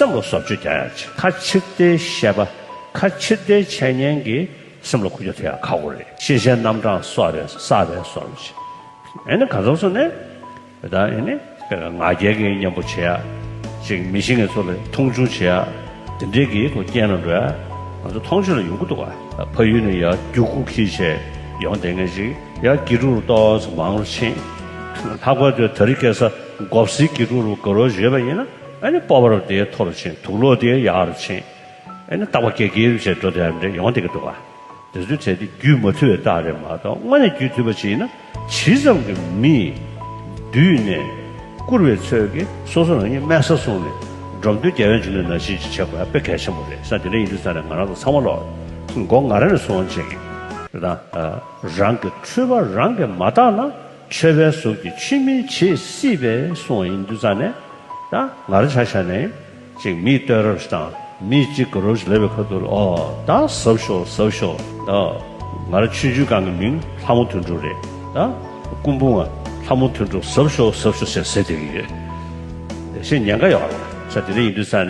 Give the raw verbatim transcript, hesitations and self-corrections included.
སེམས་ལ་བཟོ་བཅོས་རྒྱག་ཡག་ཅིག་ཁ་ཕྱིར་བལྟའི་ཤེས་པ། ཁ་ཕྱིར་བལྟའི་འཆད་ཉན་གྱི་སེམས་ལ་ཁུར་ཆ་ཐེབས་ཡག་ཁག་པོ་རེད། ཤེས་བྱའི་རྣམ་གྲངས་གསོག་པའི་བསགས་པའི་བཟོ་འདྲ་ཅིག་ཨེ་ནི་ག་ཚོད་སོང་ནས། ད་ཨེ་ནི་ང་རྒྱལ་གྱི་གཉེན་པོ་བྱེད་ཡག་ཅིག་མི་གཞན་གྱི་ཚོ་ལ་མཐོང་ཆུང་བྱེད་ཡག་དེ་འདྲའི་གི་ཁོ་རྐྱེན་ལ་འགྲོ་ཡག་ང་ཚོ་མཐོང་ཆོས་ལ་ཡོང་གི་འདུག་ག་ཕ་ཡུལ་ནས་ཡར་རྒྱུག་ཁུག་ཁྱེར་བྱས་ཡོང་བསྡད་མཁན་ཅིག་ཡར་དགེ་ཕྲུག་ལ་ཏོག་ཙམ་མང་རུ་ཕྱིན། ལྷག་པར་དུ་དེ་རིང་ཁ་སང་མགོ་སེར་དགེ་ཕྲུག་ལ་དགའ་རོགས་ཡོད་པ་ཡིན་ན་ཨེ་ནི་སྤོབས་པ་རུ་དེ་མཐོ་རུ་ཕྱིན། དུག་ལོག་དེ་ཡག་རུ་ཕྱིན། ཨེ་ནི་རྟག་པར་དགེ་རྒན་བྱས་འགྲོ་བསྡད་ཡག་འདྲ་ཡོང་བསྡད་ཀྱི་འདུག་ག་དེ་ཚོའི་གྲས་དེ་རྒྱུད་མ་ཐུལ་བའི་རྟགས་རེད་མ་གཏོགས། དངོས་གནས་རྒྱུད་ཐུལ་བ་ཞིག་ཡིན་ན་ཇི་ཙམ་གྱི་མིས་བསྡུས་ནས་བཀུར་བའི་ཚོད་ཀྱིས་སོ་སོ་རང་ཉིད་དམན་ས་བཟུང་ནས་འགྲོ་འདུལ་རྒྱལ་བའི་འབྱུང་གནས་ནང་བཞིན་ཅིག་བྱེད་དགོས་ཡག་དཔེ་གལ་ཆེན་པོ་རེད་ས། དེ་འདྲ་ཡིན་དུས་ཙང་ནས་ང་རང་ཚོ་ཚང་མ་ལོག་མགོ་ང་རང་ནས་གསོ་བ་བྱེད་ཀྱི་རེད། ད་རང་གི་འཁྲུལ་པ་རང་གིས་མ་དག་ན་ཆོས་པའི་གཟུགས་ཀྱིས་ཆོས་མིན་བྱེད་སྲིད་པས་གསུངས་པ་ཡིན་དུས་ཙང་ནས། ད་ང་རང་ཆ་བཞག་ནས་ཅིག་མིས་བསྟོད་ར་ཞིག་དང་མིས་ཅིག་དགའ་རོགས་ཞིག་ལབ་པའི་ཁ་ཐུག་ལ་ཨོ་ད་གཟབ་ཤོག་གཟབ་ཤོག་ད་ང་རང་ཆུང་ཆུང་སྒང་གི་མིང་ལྷ་མོ་དོན་གྲུབ་རེད། ད་སྐུ་འབུམ་ལྷ་མོ་དོན་གྲུབ་གཟབ་ཤོག་གཟབ་ཤོག་ཟེར་ཟེར་བསྡད་ཀྱི་ཡོད། ཞེས་ཉེན་ཁ་ཡོད་རེད་ས། དེ་འདྲ་ཡིན་དུས་ཙང་ནས།